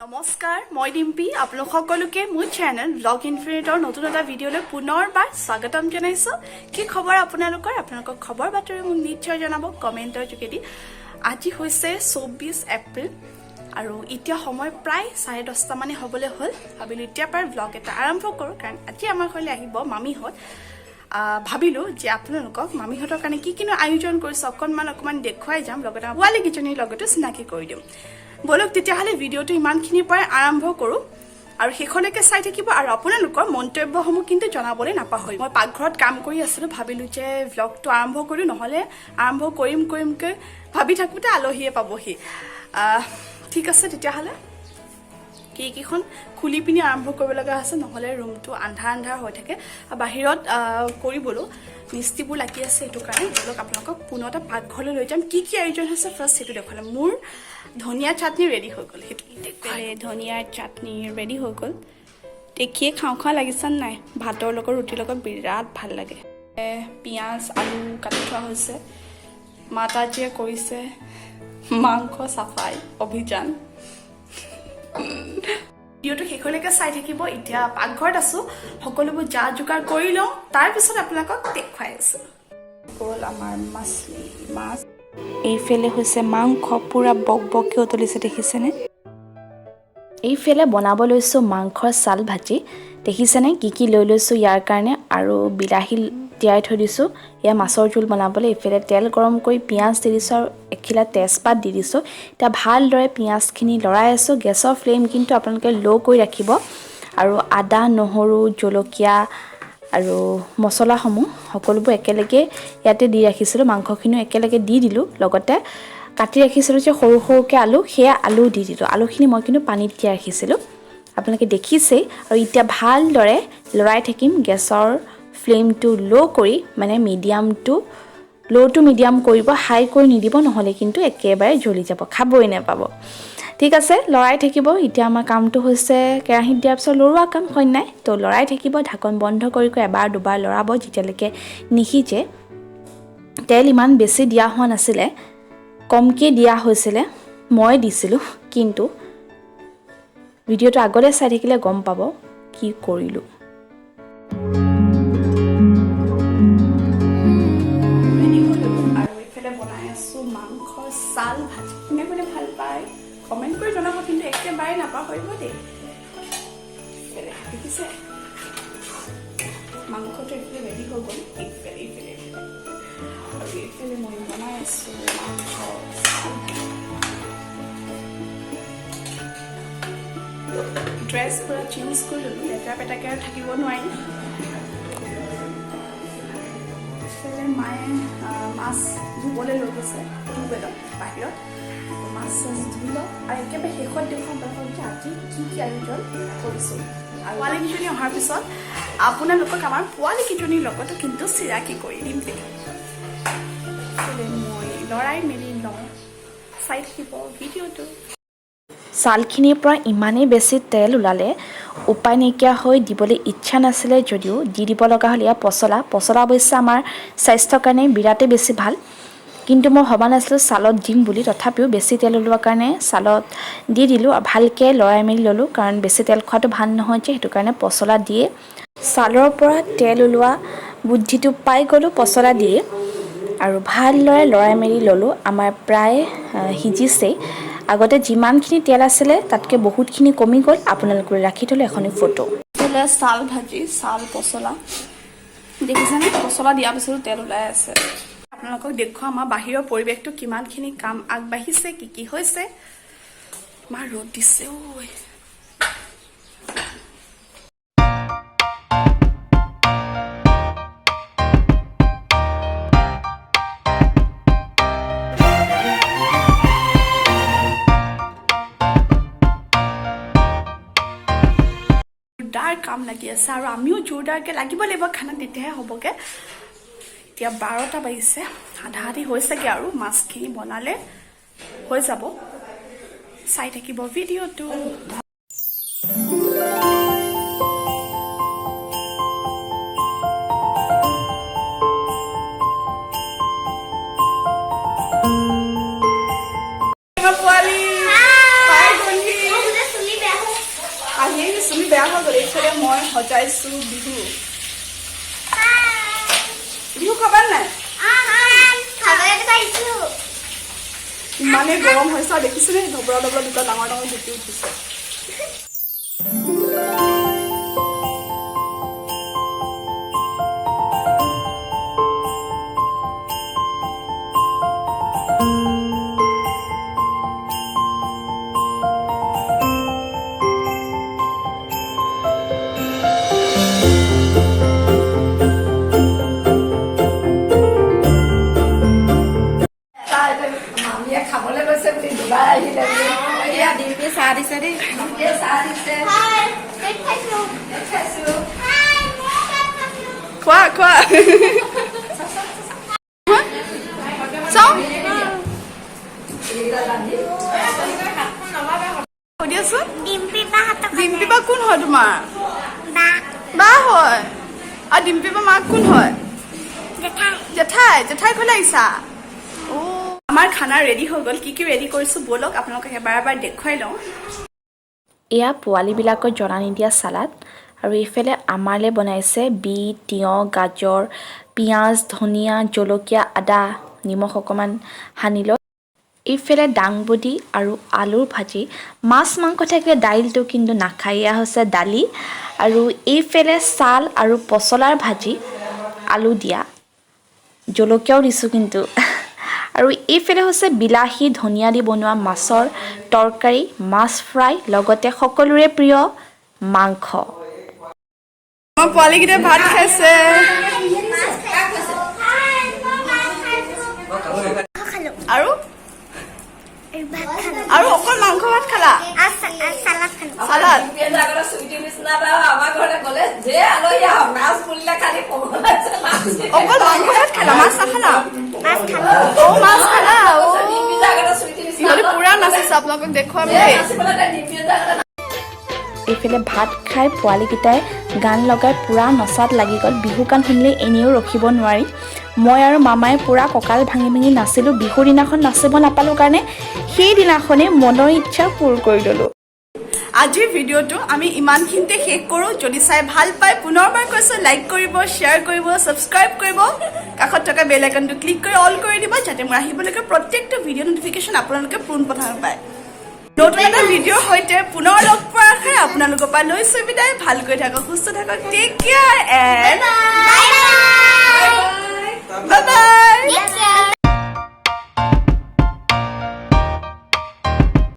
নমস্কাৰ, মই ডিম্পী। আপোনালোক সকলোকে মোৰ চেনেল ব্লগ ইনফিনিটৰ নতুন এটা ভিডিঅ'লৈ পুনৰবাৰ স্বাগতম জনাইছোঁ। কি খবৰ আপোনালোকৰ? আপোনালোকৰ খবৰ বাতৰি মোক নিশ্চয় জনাব কমেণ্টৰ যোগেদি। আজি হৈছে 24 এপ্ৰিল আৰু এতিয়া সময় প্ৰায় 10:30মানেই হ'বলৈ হ'ল। ভাবিলোঁ এতিয়াৰ পৰাই ব্লগ এটা আৰম্ভ কৰোঁ, কাৰণ আজি আমাৰ ঘৰলৈ আহিব মামীহঁত। ভাবিলোঁ যে আপোনালোকক মামীহঁতৰ কাৰণে কি কিনো আয়োজন কৰিছোঁ, অকণমান অকণমান দেখুৱাই যাম, লগতে আমাৰ পোৱালীকেইজনীৰ লগতো চিনাকি কৰি দিম। ব'লক তেতিয়াহ'লে, ভিডিঅ'টো ইমানখিনিৰ পৰাই আৰম্ভ কৰোঁ আৰু শেষলৈকে চাই থাকিব আৰু আপোনালোকৰ মন্তব্যসমূহ কিন্তু জনাবলৈ নাপাহৰিব। মই পাকঘৰত কাম কৰি আছিলোঁ, ভাবিলোঁ যে ভ্লগটো আৰম্ভ কৰোঁ, নহ'লে আৰম্ভ কৰিম কৰিমকৈ ভাবি থাকোঁতে আলহীয়ে পাবহি। ঠিক আছে তেতিয়াহ'লে, খিৰিকীখন খুলি পিনি আৰম্ভ কৰিব লগা হৈছে, নহ'লে ৰুমটো আন্ধাৰ আন্ধাৰ হৈ থাকে আৰু বাহিৰত কৰিবলৈও মিস্ত্ৰীবোৰ লাগি আছে। সেইটো কাৰণে ব'লক, আপোনালোকক পুনৰ এটা পাকঘৰলৈ লৈ যাম। কি কি আয়োজন হৈছে ফাৰ্ষ্ট সেইটো দেখুৱালে। মোৰ ধনিয়া চাটনি ৰেডি হৈ গ'ল, সেইটো দেখুৱালে। ধনিয়াৰ চাটনি ৰেডি হৈ গ'ল। দেখিয়ে খাওঁ খাওঁ লাগিছে নাই? ভাতৰ লগত, ৰুটিৰ লগত বিৰাট ভাল লাগে। পিঁয়াজ আলু কাটি থোৱা হৈছে। মাতাজীয়ে কৰিছে মাংস চাফাই অভিযান। ভিডিঅ'টো শেষলৈকে চাই থাকিব। এতিয়া পাকঘৰত আছো, সকলোবোৰ যা যোগাৰ কৰি লওঁ, তাৰপিছত আপোনালোকক দেখুৱাই আছো। গ'ল আমাৰ মাছলি মাছ। এইফালে হৈছে মাংস, পূৰা বক বককৈ উতলিছে, দেখিছেনে? এইফালে বনাব লৈছোঁ মাংসৰ ছাল ভাজি। দেখিছেনে কি কি লৈ লৈছোঁ ইয়াৰ কাৰণে? আৰু বিলাহী তিয়াই থৈ দিছোঁ, এয়া মাছৰ জোল বনাবলৈ। এইফালে তেল গৰম কৰি পিঁয়াজ দি দিছোঁ আৰু এখিলা তেজপাত দি দিছোঁ। এতিয়া ভালদৰে পিঁয়াজখিনি লৰাই আছোঁ। গেছৰ ফ্লেম কিন্তু আপোনালোকে ল' কৰি ৰাখিব। আৰু আদা, নহৰু, জলকীয়া আৰু মছলাসমূহ সকলোবোৰ একেলগে ইয়াতে দি ৰাখিছিলোঁ। মাংসখিনিও একেলগে দি দিলোঁ। লগতে কাটি ৰাখিছিলোঁ যে সৰু সৰুকৈ আলু, সেয়া আলুও দি দিলোঁ। আলুখিনি মই কিন্তু পানীত তিয়াই ৰাখিছিলোঁ, আপোনালোকে দেখিছেই। আৰু এতিয়া ভালদৰে লৰাই থাকিম গেছৰ ফ্লেমটো ল' কৰি, মানে মিডিয়ামটো, ল' টু মিডিয়াম কৰিব, হাই কৰি নিদিব, নহ'লে কিন্তু একেবাৰে জ্বলি যাব, খাবই নাপাব। ঠিক আছে, লৰাই থাকিব। এতিয়া আমাৰ কামটো হৈছে কেৰাহীত দিয়াৰ পিছত লৰোৱা কাম, হয় নাই? তো লৰাই থাকিব, ঢাকন বন্ধ কৰি কৰি এবাৰ দুবাৰ লৰাব যেতিয়ালৈকে নিসিজে। তেল ইমান বেছি দিয়া হোৱা নাছিলে, কমকৈ দিয়া হৈছিলে, মই দিছিলোঁ কিন্তু। ভিডিঅ'টো আগলৈ চাই থাকিলে গম পাব কি কৰিলোঁ। ৰেডি হৈ ল'লোঁ আৰু এইফালে বনাই আছোঁ মাংসৰ ছাল ভাজি। কোনে কোনে ভাল পায় কমেণ্ট কৰি জনাব কিন্তু, একেবাৰে নাপাহৰিব দেই। এইফালে দেখিছে, মাংসটো এইফালে ৰেডি হৈ গ'ল। এইফালে, এইফালে, এইফালে আৰু এইফালে মই বনাই আছোঁ মাংসৰ ছাল ভাজি। ড্ৰেছ পূৰা চেঞ্জ কৰি ল'লোঁ, লেতেৰা পেটাকৈ আৰু থাকিব নোৱাৰি। এইফালে মায়ে মাছ ধুবলৈ লৈ গৈছে টিউবৱেলত বাহিৰত। মাছ চাছ ধুই লওক আৰু একেবাৰে শেষত দেখুৱাম আপোনালোকক যে আজি কি কি আয়োজন কৰিছোঁ। আৰু পোৱালীকেইজনী অহাৰ পিছত আপোনালোকক আমাৰ পোৱালীকেইজনীৰ লগতো কিন্তু চিনাকি কৰি দিম দেই। এইফালে মই লৰাই মেলি লওঁ, চাই থাকিব ভিডিঅ'টো। ছালখিনিৰ পৰা ইমানেই বেছি তেল ওলালে, উপায় নাইকিয়া হৈ দিবলৈ ইচ্ছা নাছিলে যদিও দি দিব লগা হ'ল। এয়া পচলা। পচলা অৱশ্যে আমাৰ স্বাস্থ্যৰ কাৰণে বিৰাটেই বেছি ভাল, কিন্তু মই ভবা নাছিলোঁ ছালত দিম বুলি। তথাপিও বেছি তেল ওলোৱাৰ কাৰণে ছালত দি দিলোঁ আৰু ভালকৈ লৰাই মেলি ল'লোঁ, কাৰণ বেছি তেল খোৱাটো ভাল নহয় যে, সেইটো কাৰণে পচলা দিয়ে ছালৰ পৰা তেল ওলোৱা বুদ্ধিটো পাই গ'লোঁ। পচলা দিয়ে আৰু ভালদৰে লৰাই মেলি ল'লোঁ। আমাৰ প্ৰায় সিজিছেই। আগতে যিমানখিনি তেল আছিলে, তাতকৈ বহুতখিনি কমি গ'ল। আপোনালোকলৈ ৰাখি থ'লোঁ এখনি ফটো। এইফালে ছাল ভাজি, ছাল পচলা দেখিছেনে? পচলা দিয়াৰ পিছতো তেল ওলাই আছে। আপোনালোকক দেখুৱাম আমাৰ বাহিৰৰ পৰিৱেশটো, কিমানখিনি কাম আগবাঢ়িছে, কি কি হৈছে। ইমান ৰ'দ দিছে ঐ। জোৰদাৰ কাম লাগি আছে আৰু আমিও জোৰদাৰকৈ লাগিব লাগিব খানা, তেতিয়াহে হ'বগৈ। এতিয়া 12টা বাজিছে, আধা আধি হৈছেগৈ আৰু মাছখিনি বনালে হৈ যাব। চাই থাকিব ভিডিঅ'টো। পোৱালি পাই গ'লহি। মই সজাইছোঁ বিহু। বিহু খাবা নাই? ইমানেই গৰম হৈছে আৰু, দেখিছেনে, ধবৰা ধবৰা দুটা ডাঙৰ ডাঙৰ গুটি উঠিছে। মামীয়ে খাবলৈ গৈছে বুলি দুবাৰ আহিলে বুলি। এতিয়া ডিম্পি চাহ দিছে দেই। ডিম্পীয়ে চাহ দিছে। খাইছো। খোৱা খোৱা, চাওঁ দিয়াচোন। ডিম্পী বা কোন হয় তোমাৰ? বা হয়। আৰু ডিম্পী বা মাক কোন হয়? জেঠাই। জেঠাই ঘৰলৈ আহিছা? অ', আমাৰ খানা ৰেডি হৈ গ'ল। কি কি ৰেডি কৰিছোঁ, ব'লক আপোনালোকক এবাৰ এবাৰ দেখুৱাই লওঁ। এয়া পোৱালিবিলাকৰ জ্বলা নিদিয়া চালাড আৰু এইফালে আমালৈ বনাইছে বিট, তিয়ঁহ, গাজৰ, পিঁয়াজ, ধনিয়া, জলকীয়া, আদা, নিমখ অকণমান সানি লৈ। এইফালে দাংবডি আৰু আলুৰ ভাজি। মাছ মাংস থাকিলে দাইলটো কিন্তু নাখায়। এয়া হৈছে দালি আৰু এইফালে ছাল আৰু পচলাৰ ভাজি, আলু দিয়া, জলকীয়াও দিছোঁ কিন্তু। আৰু এইফালে হৈছে বিলাহী ধনিয়া দি বনোৱা মাছৰ তৰকাৰী, মাছ ফ্ৰাই, লগতে সকলোৰে প্ৰিয় মাংস। আমাৰ পোৱালীকেইটাই ভাত খাইছে। আৰু আৰু অকল মাংস ভাত খালা? চালাড। ডিম্পীয়ে যে আগতে চুইটিৰ নিচিনা এটা আমাৰ ঘৰলৈ গ'লে যে আলহী আহক, নাচ বুলিলে খালি পগলা হৈছে, নাচ। অকল মাংস ভাত খালা, মাছ নাখালা? অ', মাছ খালা। অ'। ডিম্পী যে আগতে চুইটিৰ নিচিনা। ইহঁতে পুৰা নাচিছে, আপোনালোকক দেখুৱাম দেই। নাচিবলৈ তাই ডিম্পীয়ে যে আগতে এইফালে ভাত খাই পোৱালীকেইটাই গান লগাই পূৰা নচাত লাগি গ'ল। বিহু গান শুনিলে এনেও ৰখিব নোৱাৰি। মই আৰু মামাই পূৰা কঁকাল ভাঙি ভাঙি নাচিলোঁ। বিহুৰ দিনাখন নাচিব নাপালোঁ কাৰণে সেইদিনাখনেই মনৰ ইচ্ছা পূৰ কৰি ল'লোঁ। আজিৰ ভিডিঅ'টো আমি ইমানখিনিতে শেষ কৰোঁ। যদি চাই ভাল পায়, পুনৰবাৰ কৈছোঁ, লাইক কৰিব, শ্বেয়াৰ কৰিব, ছাবস্ক্ৰাইব কৰিব, কাষত থকা বেল আইকনটো ক্লিক কৰি অল কৰি দিব, যাতে মোৰ আহিবলগীয়া প্ৰত্যেকটো ভিডিঅ' নটিফিকেশ্যন আপোনালোকে পোনপ্ৰথমে পায়। নতুন এটা ভিডিঅ'ৰ সৈতে পুনৰ লগ পোৱাৰ আশাৰে আপোনালোকৰ পৰা লৈছোঁ বিদায়। ভালকৈ থাকক, সুস্থ থাকক, take care and bye bye.